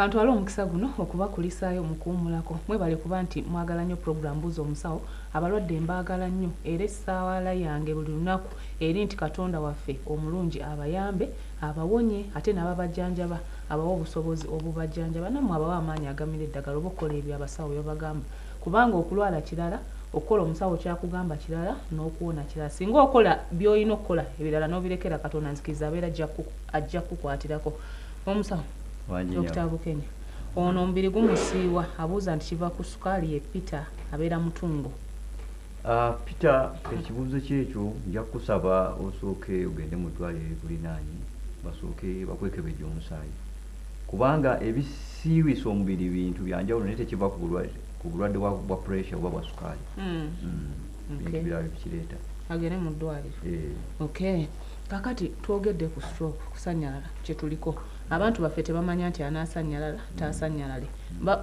Kantwale omukisa guno okubakulisaayo mu kuwummulako. Mwebale kuba nti mwagala nnyo program Buuza Omusawo. Abalwadde mbaagala nnyo era essaala yange buli lunaku eri nti Katonda waffe omulungi abayambe, abawonye ate n'ababajjanjaba abawe obusobozi obubajjanjaba, nammwe abawe amaanyi agamira eddagala oba okukola ebyo abasawo bye babagamba. Kubanga okulwala kirala, okukola omusawo ky'akugamba kirala, n'okuwona kirala. Singa okola by'olina okukola, ebirala n'obirekera Katonda, nzikiriza abeera ajja kukukwatirako. Omusawo Dr. Bukenya, ono omubiri gumusiiwa, abuuza nti kiva ku sukaali ye Peter, abeera Mutungo. Peter, ekibuuzo kyekyo nja kukusaba osooke ogende mu ddwaliro erikulinaanye basooke bakwekebejje omusaayi, kubanga ebisiiwisa omubiri bintu byanjawulo, naye tekiva ku bulwadde bwa pressure oba bwa sukaali. Bintu birala bikireeta. Agende mu ddwaliro. Okay. Kakati twogedde ku stroke, kusanyalala kyetuliko. Abantu baffe tebamanya nti anaasanyalala taasanyalale.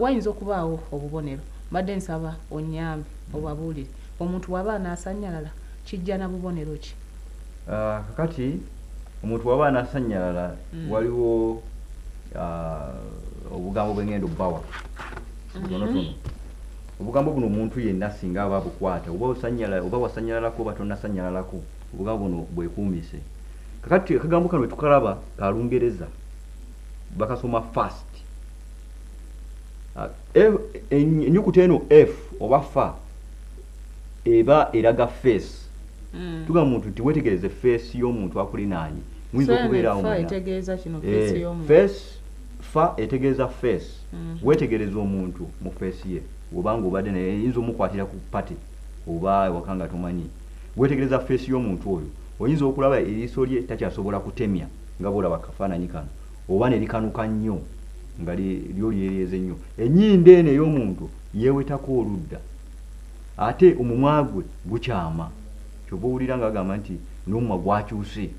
Wayinza okubaawo obubonero. Mbadde nsaba onnyambe obabuulire, omuntu bw'aba anaasanyalala kijja na bubonero ki? Kakati omuntu bw'aba anaasanyalala waliwo obugambo bwengenda obbawa butonotono. Obugambo buno omuntu yenna singa aba bukwata, oba wasanyalalako oba tonnasanyalalako, obugambo buno bwekuumise. Kakati akagambo kano bwe tukalaba ka Lungereza, bakasoma FAST. Ennyukuta eno F oba fa eba eraga face. Tugamba omuntu nti wetegereze face y'omuntu akulinaanye, muyinza okubeerawo mwenna. Etegeeza kino, face y'omuntu. Face, fa etegeeza face. Wetegereza omuntu mu face ye, obanga obadde naye, eyinza omukwatira ku party oba ewaka nga tomanyi. Wetegereza face y'omuntu oyo, oyinza okulaba eriiso lye takyasobola kutemya nga bwolaba akafaananyi kano, oba ne likanuka nnyo nga lyo lyeryeze nnyo. Ennyindo eno ey'omuntu yeewetako oludda, ate omumwa gwe gukyama, kyova owulira nga agamba nti n'omumwa gwakyuse.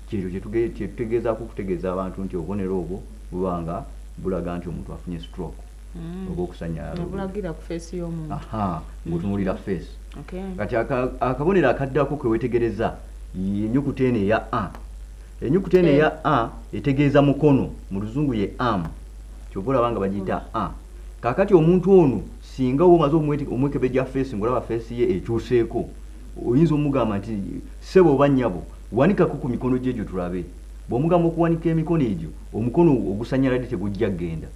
Kyekyo kyetutegeezaako okutegeeza abantu nti obubonero obwo buba nga bulaga nti omuntu afunye stroke oba okusanyalala. Obulagira ku face y'omuntu. Aha, ng'otunuulira face. Kati akabonero akaddako kewetegereza ennyukuta eno eya A. Ennyukuta eno eya A etegeeza mukono, mu Luzungu ye arm, kyova olaba nga bagiyita A. Kaakati omuntu ono singa oba omaze omwekebejja face ng'olaba face ye ekyuseeko, oyinza omugamba nti ssebo oba nnyabo, wanikako ku mikono gye egyo tulabe. Bw'omugamba okuwanika emikono egyo, omukono ogusanyaladde tegujja kgenda,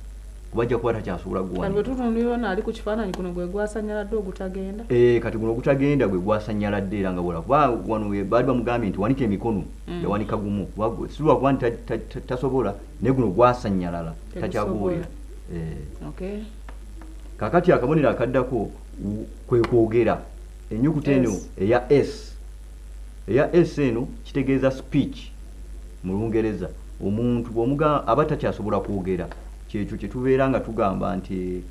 kuba ajja kuba takyasobola Kati bwe guwanika. tutunulira ono ali ku kifaananyi, kuno gwe gwasanyaladde ogutagenda. Kati guno ogutagenda gwe gwasanyaladde, era nga bwola kuba wano baali bamugambye nti wanika emikono, yawanika gumu. Si lwakuba nti tasobola, naye guno gwasanyalala, takyaguwulira. Kakati akabonero akaddako kwe kwogera. Ennyukuta eno S. eya S, eya S eno kitegeeza speech mu Lungereza. Omuntu bw'omuga aba takyasobola kwogera, kyekyo kyetubeera nga tugamba nti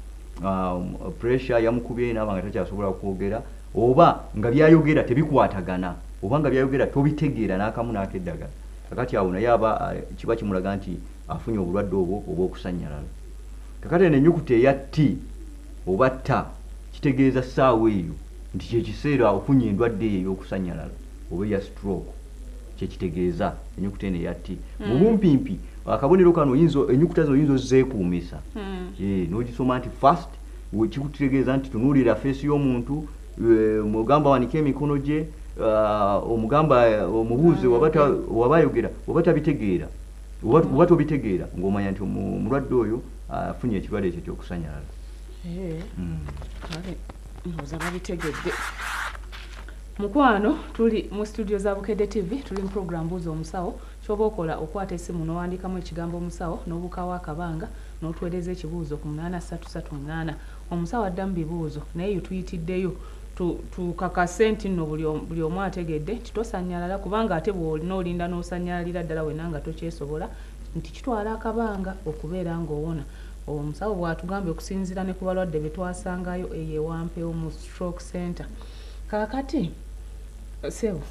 pressure yamukubye naaba nga takyasobola kwogera, oba nga byayogera tebikwatagana, oba nga byayogera tobitegeera n'akamu n'akeddagala. Kakati awo naye aba kiba kimulaga nti afunye obulwadde obwo obw'okusanyalala. Kakati eno ennyukuta eya T oba ta kitegeeza ssaawa eyo nti kyekiseera ofunye endwadde eyo ey'okusanyalala oba eya stroke, kyekitegeeza ennyukuta eno eya T. Mu bumpimpi akabonero kano oyinza, ennyukuta zino oyinza ozeekuumisa. N'ogisoma nti FAST kikutegeeza nti tunuulira face y'omuntu, mugamba wanike emikono gye, omugamba omubuuze waba ayogera oba tabitegeera, oba tobitegeera, ng'omanya nti omulwadde oyo afunye ekirwadde ekyo ekyokusanyalala. Kale ndowooza babitegedde. Mukwano, tuli mu studio za Bukedde TV, tuli mu program Buuza Omusawo. Kyoba okola, okwata essimu n'owandiikamu ekigambo omusawo n'obuukawo akabanga n'otuweereza ekibuuzo ku 8338. Omusawo addamu bibuuzo, naye yo tuyitiddeyo tukakase nti nno buli omu ategedde nti tosanyalala, kubanga ate bw'olina olinda n'osanyalalira ddala wenna nga tokyesobola, nti kitwala akabanga okubeera ng'owona. Omusawo bw'atugambye okusinziira ne ku balwadde be twasangayo eyo ewampewo mu stroke center. Kaakati sebo,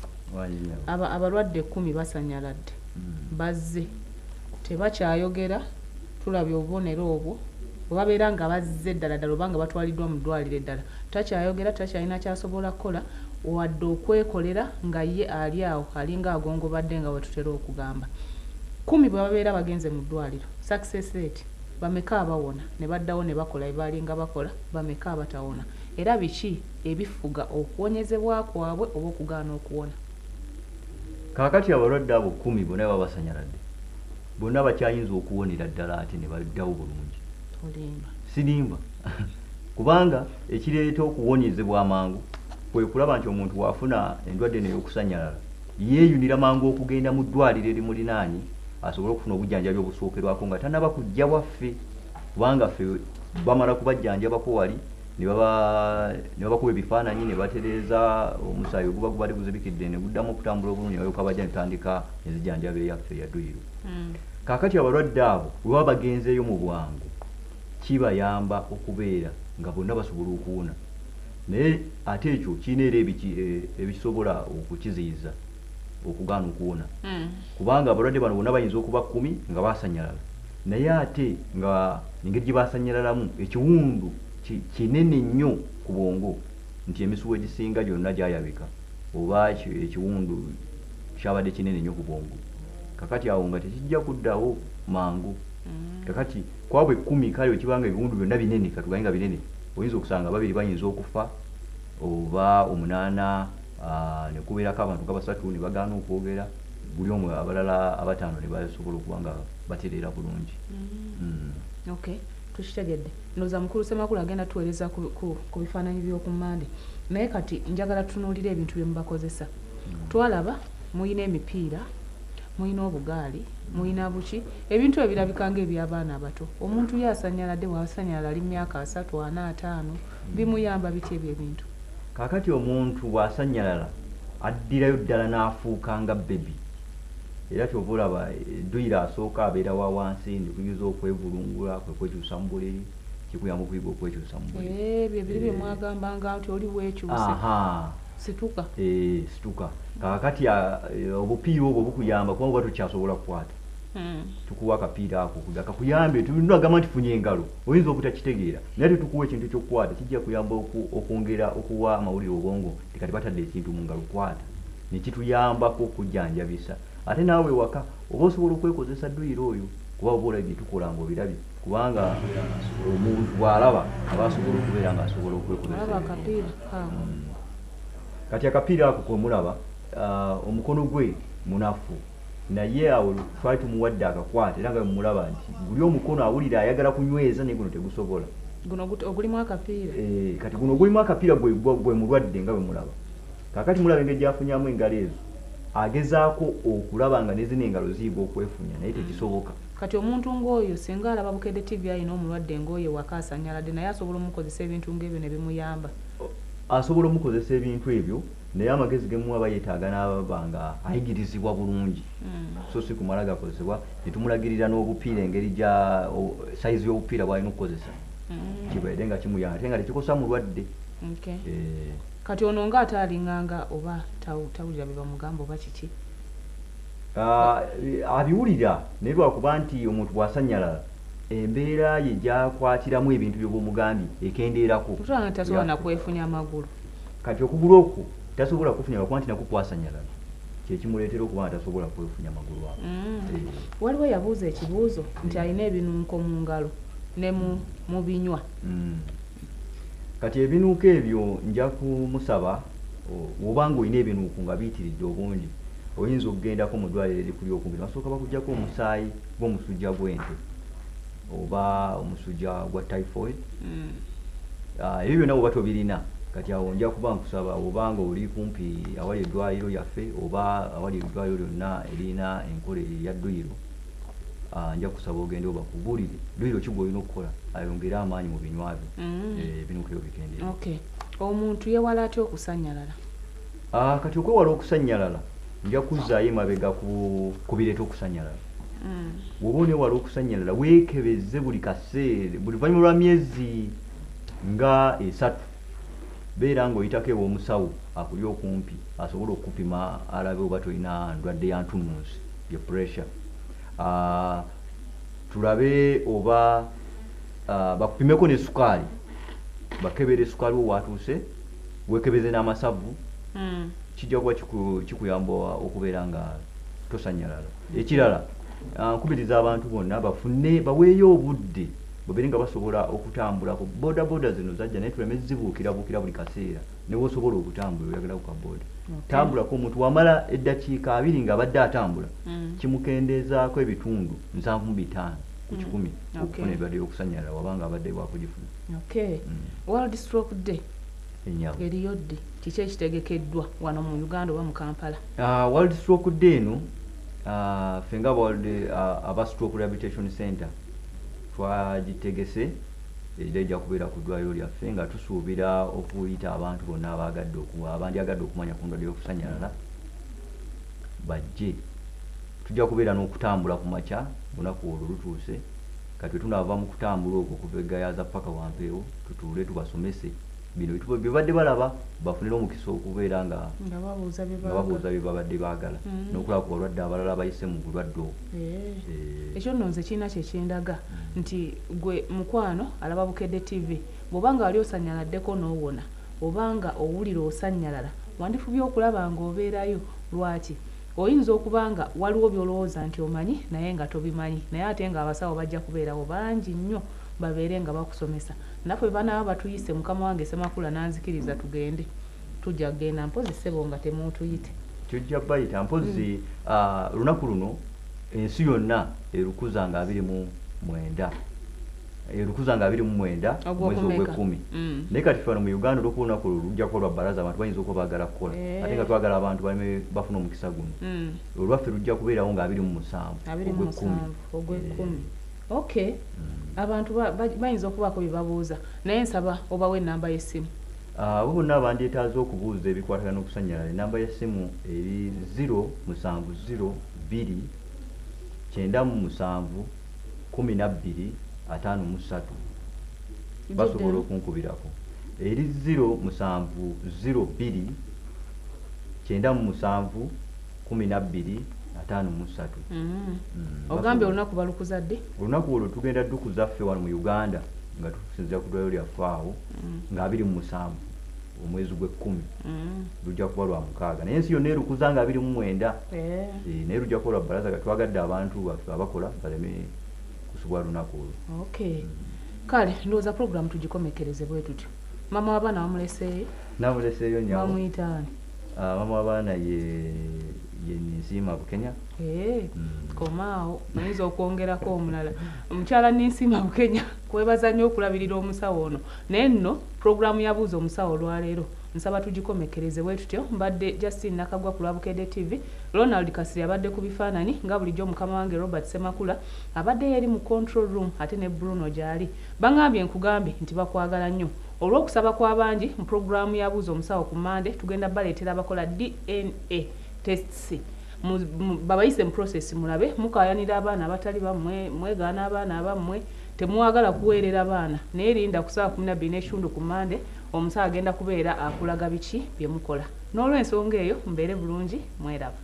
abalwadde 10 basanyaladde, bazze tebakyayogera, tulabye obubonero obwo bwe babeera nga bazze ddala ddala oba nga batwaliddwa mu ddwaliro eddala, takyayogera, takyalina kyasobola kukola wadde okwekolera, nga ye ali awo alinga agongobadde nga bwe tutera okugamba. 10 bwe babeera bagenze mu ddwaliro, success rate Bameka abawona ne baddawo ne bakola bye baalinga bakola? Bameka abatawona? Era biki ebifuga okuwonyezebwa kwabwe oba okugaana okuwona? Kaakati abalwadde abo 10 bonna baba basanyaladde, bonna bakyayinza okuwonera ddala ate ne baddawo bulungi. Olimba. Sirimba, kubanga ekireeta okuwonyezebwa amangu kwe kulaba nti omuntu bw'afuna endwadde eno ey'okusanyalala yeeyunira mangu okugenda mu ddwaliro erimulinaanye asobole okufuna obujjanjabi obusookerwako nga tannaba kujja waffe, kubanga ffe bamala kubajjanjabako wali ne babakuba ebifaananyi ne batereeza omusaayi oguba gubadde guzibikidde ne guddamu okutambula obulungi, ne balyoka bajja ne tutandika enzijjanjaba eyaffe eya dduyiro. Kaakati abalwadde abo bwe baba bagenzeeyo mu bwangu kibayamba okubeera nga bonna basobola okuwona, naye ate ekyo kirina era ebisobola okukiziyiza okugaana okuwona, kubanga abalwadde bano bonna bayinza okuba 10 nga basanyalala, naye ate nga engeri gye basanyalalamu ekiwundu kinene nnyo ku bwongo nti emisuwa egisinga gyonna gyayabika oba ekiwundu kyabadde kinene nnyo ku bwongo. Kakati awo nga tekijja kuddawo mangu. Kakati kwabwe 10 kale ekibanga ebiwundu byonna binene, katugambe nga binene, oyinza okusanga 2 bayinza okufa oba 8, ne kubeerako abantu nga 3 ne bagaana okwogera, buli omu abalala 5 ne basobola okuba nga batereera bulungi. Okay, tukitegedde. Ndowooza mukulu Ssemakula agenda tuweereza ku bifaananyi by'oku Mmande, naye kati njagala tutunuulire ebintu bye mubakozesa. Twalaba muyina emipiira, muyina obugaali, muyina buki, ebintu ebirabika ng'eby'abaana abato. Omuntu ye asanyaladde, bw'asanyalala ali mu myaka 3, 4, 5, bimuyamba biti ebyo ebintu? Kaakati omuntu bw'asanyalala addirayo ddala n'afuuka nga bebi, era ky'ova olaba edduyiro asooka abeera wa wansi ne kuyinza okwevulungula, kwe kwekyusa mu buliri, kikuyamba okuyiga okwekyusa mu buliri. Ebyo ebiri bye mwagambanga nti oli weekyuse. Situka. Situka. Kaakati obupiira obwo bukuyamba kuba oba tokyasobola kukwata. Tukuwa akapiira ako okuga kakuyambe, tunagamba nti funye engalo, oyinza obutakitegeera, naye tetukuwa ekintu ky'okukwata, kijja kuyamba okwongera okuwa amawulire obwongo nti kati batadde ekintu mu ngalo kwata, ne kituyambako okujjanjabisa. Ate naawe ewaka oba osobola okwekozesa dduyiro oyo, kuba oba olabye bye tukola ng'obirabye, kubanga omuntu bw'alaba aba asobola okubeera ng'asobola okwekozesa. Alaba akapiira kaako. Kati akapiira ako kwe mulaba, omukono gwe munafu, naye awo twali tumuwadde akakwate, era nga bwemulaba nti guli omukono awulira ayagala kunyweza naye guno tegusobola. Guno ogulimu akapiira. Kati guno ogulimu akapiira gwe mulwadde nga bwe mulaba. Kaakati mulaba engeri gy'afunyamu engalo ezo, agezaako okulaba nga ne zino engalo ziyiga okwefunya, naye tekisoboka. Kati omuntu ng'oyo singa alaba Bukedde TV alina omulwadde ng'oyo waka asanyaladde, naye asobola omukozesa ebintu ng'ebyo ne bimuyamba? Asobola omukozesa ebintu ebyo, naye amagezi ge muwa aba yeetaaga n'aba nga ayigirizibwa bulungi, so si kumala gakozesebwa, ne tumulagirira n'obupiira engeri gya sayizi y'obupiira bw'alina okukozesa, kibeere nga kimuyamba ate nga tekikosa mulwadde. Kati ono ng'ate alinganga oba tawulira bye bamugamba oba kiki? Abiwulira, naye lwakuba nti omuntu bw'asanyalala embeera ye gy'akwatiramu ebintu by'oba omugambye ekendeerako. Otulaba nti tasobola na kwefunya amagulu. Kati okugulu okwo tasobola kufunya lwakuba nti nakwo kwasanyalala, kyekimuleetera okuba nga tasobola kwefunya magulu ago. Waliwo yabuuza ekibuuzo nti alina ebinunko mu ngalo ne mu binywa. Kati ebinuuko ebyo nja kumusaba, bw'oba ng'olina ebinuuko nga biyitiridde obungi, oyinza okugendako mu ddwaliro erikuli okumpi, basooka bakuggyako omusaayi gw'omusujja gw'ente oba omusujja gwa typhoid. Ebyo byonna bw'oba tobirina, kati awo nja kuba nkusaba oba ng'oli kumpi awali eddwaliro lyaffe oba awali eddwaliro lyonna erina enkola eya dduyiro, nja kusaba ogende obakubuulire dduyiro ki gw'olina okukola ayongere amaanyi mu binywa byo, ebinuuko ebyo bikendeere. Omuntu yeewala atya okusannyalala? Kati okwewala okusannyalala nja kuzzaayo emabega ku bireeta okusannyalala. Bw'oba oneewala okusannyalala weekebeze buli kaseera, buli luvannyuma lwa myezi nga 3, beera ng'oyitako ew'omusawo akuli okumpi asobole okukupima alabe oba tolina ndwadde ya ntunnunsi ye pressure. Tulabe oba bakupimeko ne sukaali, bakebere sukaali wo waatuuse, weekebeze n'amasavu, kijja kuba kikuyamba okubeera nga tosanyalala. Ekirala, Nkubiriza abantu bonna bafune, baweeyo obudde babeere nga basobola okutambulako. Boda boda zino zajja, naye tuleme zibuukirabuukira buli kaseera. Newosobola okutambula oyagala ku kaboda, tambulako. Omuntu wamala eddakiika 20 ng'abadde atambula, kimukendeezaako ebitundu 75 ku kikumi okufuna endwadde y'okusannyalala wabanga abadde wakugifuna. World Stroke Day Ennyabo. eriyo ddi? Kiki ekitegekeddwa wano mu Uganda oba mu Kampala? World Stroke Day eno, ffe nga World aba Stroke Rehabilitation Center twagitegese, era ejja kubeera ku ddwaliro lyaffe, nga tusuubira okuyita abantu bonna abaagadde abandyagadde okumanya ku ndwadde y'okusannyalala bajje. Tujja kubeera n'okutambula ku makya lunaku olwo lutuuse. Kati bwe tunaava mu kutambula okwo okuva e Gayaza paka Wampeewo, tutuule tubasomese bino bye badde balaba, bafunire omukisa okubeera nga nga babuuza bye nga babuuza baagala. Bye babadde baagala n'okulaba ku balwadde abalala abayise mu bulwadde obwo. Ekyo nno nze kirina kyekindaga nti gwe mukwano alaba Bukedde TV, bw'oba nga wali osanyaladdeko n'owona, oba nga owulira osanyalala, wandifubye okulaba ng'obeerayo. Lwaki? Oyinza okuba nga waliwo by'olowooza nti omanyi naye nga tobimanyi, naye ate ng'abasawo bajja kubeerawo bangi nnyo babeere nga bakusomesa. Naffe bwe banaaba batuyise, mukama wange Semakula nanzikiriza tugende, tujja kugenda. Mpozi ssebo nga temuutuyite. Tujja bayita. Mpozi lunaku luno ensi yonna erukuza nga 29, erukuza nga 29 omwezi Ogwokumeka? ogw'ekkumi. Naye kati ffe wano mu Uganda, olwokuba olunaku olwo lujja kuba lwa bbalaza, abantu bayinza okuba baagala kukola, ate nga twagala abantu baleme bafuna omukisa guno, olwaffe lujja kubeerawo nga 27 27 ogw'ekkumi. Ogw'ekkumi, okay. Abantu bayinza okubaako bye babuuza, naye nsaba obawo ennamba y'essimu. Abo bonna abandyetaaze okubuuza ebikwatagana n'okusannyalala, enamba y'essimu eri 0702 97 12 53. Basobola okunkubirako eri 0702 97 12 53. Ogambye Basobola. olunaku balukuza ddi? Olunaku olwo tugenda ddukuza ffe wano mu Uganda nga tukusinzira ku ddwaliro lyaffe awo nga 27 omwezi gw'ekkumi. Lujja kuba lwa mukaaga, naye ensi yonna erukuza nga 29. Naye lujja kuba lwa bbalaza, nga twagadde abantu baffe abakola baleme kusubwa lunaku olwo. Okay, kale ndowooza program tugikomekereze bwe tutyo. Mama w'abaana wamuleseeyo? Namuleseeyo nyawo. Bamuyita ani? Mama w'abaana ye Ninsiima Bukenya. Komaawo, oyinza okwongerako omulala. Omukyala Ninsiima Bukenya, kwebaza nnyo okulabirira omusawo ono. Naye nno puroguramu yabuuza omusawo olwaleero nsaba tugikomekereze bwe tutyo. Mbadde Justin Nakagwa ku lwa Bukedde TV. Ronald Kasiri abadde ku bifaananyi, nga bulijjo mukama wange Robert Semakula abadde eri mu control room, ate ne Bruno gy'ali. Baŋŋambye nkugambe nti bakwagala nnyo. Olw'okusaba kw'abangi mu puroguramu yabuuza omusawo ku Mande, tugenda baleetera abakola DNA tests. Babayise mu process, mulabe mukayanira abaana abatali bammwe, mwegaana abaana abammwe, temwagala kuweerera baana. Naye linda ku saawa 12:30 ku Mande, omusawo agenda kubeera akulaga biki bye mukola. N'olwensonga eyo, mubeere bulungi, mweraba.